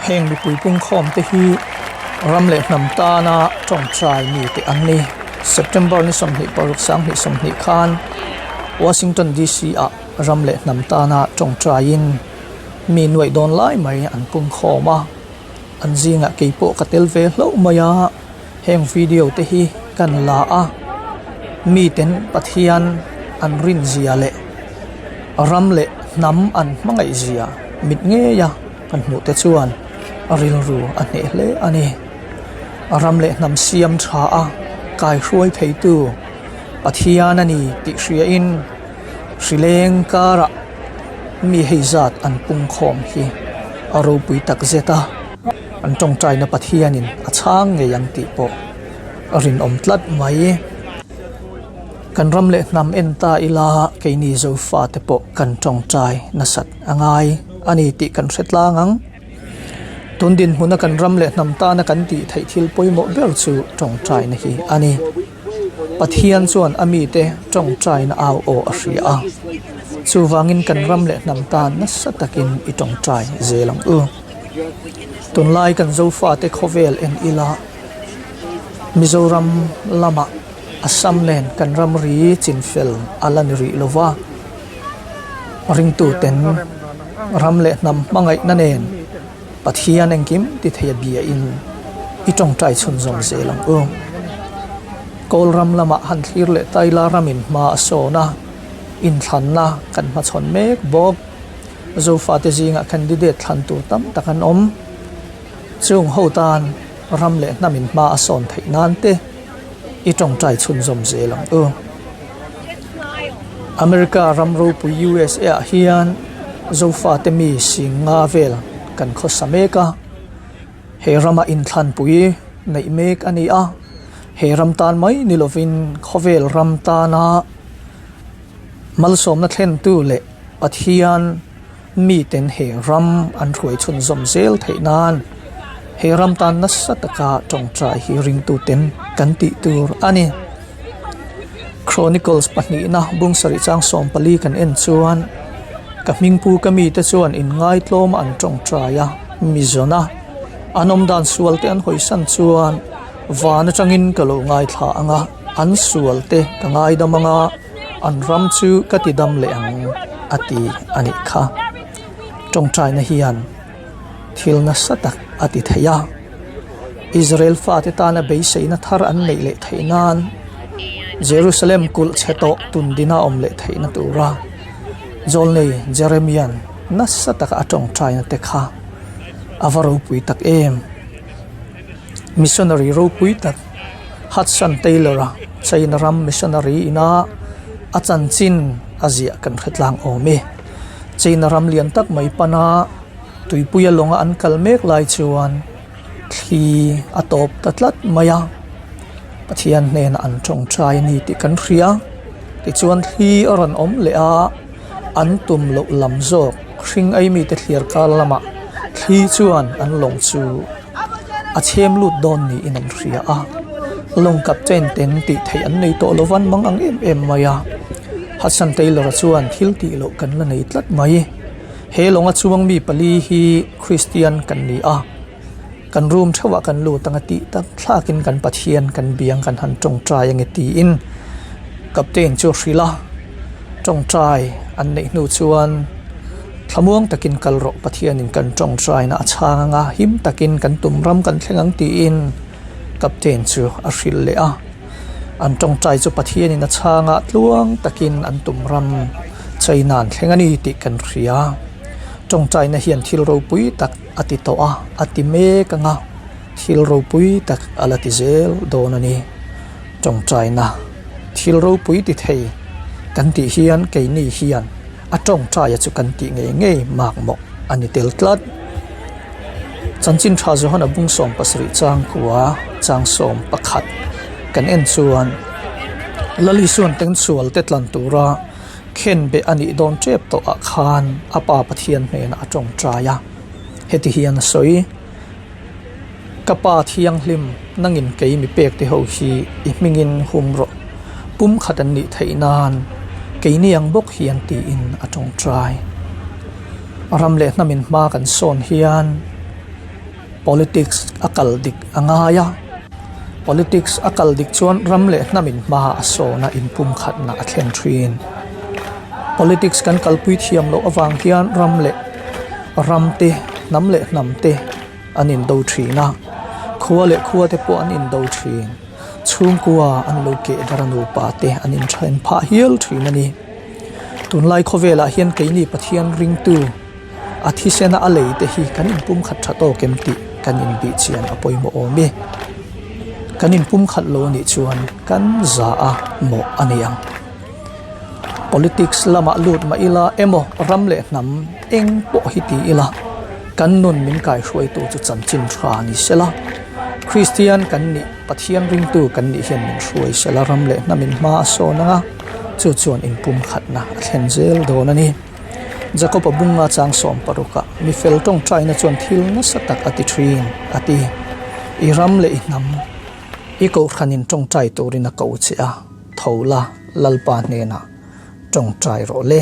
Heng mipui pungkhawm te hi ram leh hnam tana tawngtai mite an ni. September ni 26 2020 khan Washington DC ah ram leh hnam tana tawngtaiin mi nuaih dawn lai mai an pungkhawm a, an zingah kei pawh ka tel ve hlauh mai a, heng video te hi kan la a, miten Pathian an rinzia leh ram leh hnam an hmangaih zia mit ngei a kan hmuh te chuan a rilru a hneh hle a ni. Ram leh hnam siam tha a kaihruai theitu Pathian a ni tih hriain hrileng karah mi hei zat an pungkhawm hi a ropui tak zet a, an tawngtaina Pathianin a chhang ngei ang tih pawh a rinawm tlat mai. Kan ram leh hnam en ta ila keini Zofa te pawh kan tawngtai nasat a ngai a ni tih kan hre tlang ang. Tun dinhmuna kan ram leh hnam tana kan tih theih thil pawimawh ber chu tawngtaina hi a ni. Pathian chuan a mite tawngtaina au aw a hria a, chuvangin kan ram leh hnam tan nasa takin i tawngtai zel ang u. Tunlai kan Zofate khawvel en ila Mizoram lamah Assam nen kan ramri chinfel a la ni rih lova, ringtuten ram leh hnam hmangaihna nen Pathian engkim ti thei a biain i tawngtai chhunzawm zel ang u. Kawl ram lamah han thlir leh Taila ramin hma a sawn a, inthlanna kan hmachhawn mek bawk. Zofate zingah candidate thlan tur tam tak an awm. Chung ho tan ram leh hnamin hma a sawn theih nan te i tawngtai chhunzawm zel ang u. America ram ropui USA ah hian Zofate mi sing nga vel kan khawsa mek a, he rama inthlanpui neih mek a ni a, he ram tan mai ni lovin khawvel ram tana malsawmna thlentu leh Pathian miten he ram an hruai chhunzawm zel theih nan he ram tan nasa taka tawngtai hi ringtuten kan tih tur a ni. Chronicles pahnihna bung sarih chang 14 kan en chuan ka hmingpu ka mite chuan inngaitlawm an tawngtai a, mi zawna an awm dan sual te an hawisan chuan van atangin ka lo ngaithla ang a, an sual te ka ngaidam ang a. An ram chu ka ti dam leh ang a ti a nih kha. Tawngtaina hian thil nasa tak a ti thei a, Israel fate tana beiseina thar an neih leh theih nan Jerusalem kulh chhe tawh tundina awm leh theihna tura Zawlnei Jeremia'n nasa taka a tawngtaina te kha a va ropui tak em. Missionary ropui tak Hudson Taylor-a China ram missionary ina a chanchin a ziah kan hre tlang awm e. China ram lian tak mai pana tuipuia lawnga an kal mek lai chuan thli a tawp ta tlat mai a, Pathian hnenah an tawngtai a ni tih kan hria. Tichuan thli a rawn awm leh a, an tum loh lam zawk hring ei mite thliar kar lamah thli chuan an lawng chu a chhem lut dawn niin an hria a, lawng captain ten tih theih an nei tawh lo van mang ang em em mai a, Hudson Taylor-a chuan thil tih loh kan la nei tlat mai. He lawnga chuang mi pali hi Kristian kan ni a, kan room theuhah kan lut ang a tih tak thlakin kan Pathian kan biang kan han tawngtai ange tiin captain chu a hrilh a, tawngtai an neih hnu chuan. Thlamuang takin kal rawh, Pathianin kan tawngtaina a chhang anga him takin kan tum ram kan thleng ang tiin Captain chu a hrilh leh a. An tawngtai chu Pathianin a chhang a, tluang takin an tum ram China an thleng a ni tih kan hria. Tawngtaina hian thil ropui tak a ti tawh a, a ti mek anga thil ropui tak a la ti zel dawn a ni. Tawngtaina thil ropui ti thei kan tih hian keini hian. A tawngtaia chu kan tih ngei ngei makmawh a ni tel tlat. Chanchin tha Johana bung 17 chang kua chang 11 kan en chuan Lali chuan tengsual te tlan tura khenbeh a nih dawn tep tawh ah khan a pa Pathian hnenah a tawngtai a. Heti hian a sawi, Ka pa thianghlim nangin kei mi pek te ho hi i hmingin hum rawh, pum khat an nih theih nan keini ang bawk hian tiin a tawngtai. Ram leh hnamin hma kan sawn hian Politics a kal dik a ngai a, politics a kal dik chuan ram leh hnamin hma a sawn a inpumkhatna a thlen thin. Politics kan kalpui thiam loh avang hian ram leh ram te, hnam leh hnam te an indo thin a, khua leh khua te pawh an indo thin. Chhungkua an lo keh dar a nupa te an inthen phah hial thin a ni. Tunlai khawvelah hian keini Pathian ringtu a thisena a lei te hi kan inpumkhat tha tawk em tih kan inbih chian a pawimawh awm e. Kan inpumkhat lo anih chuan kan za a mawh a ni ang. Politics lamah lut mah ila emaw ram leh hnam eng pawh hi ti ila kan nun min kaihruaitu chu chanchin tha ni sela. Kristian kan nih Pathian ringtu kan nih hian min hruai sela ram leh hnamin hma a sawn ang a, chu chuan inpumkhatna a thlen zel dawn a ni. Jakob-a bunga chang 16 ah mi fel tawngtaina chuan thil nasa tak a ti thin a ti. I ram leh i hnam, i kohhranin tawngtai turin a ko che a, tho la, Lalpa hnenah tawngtai rawh le.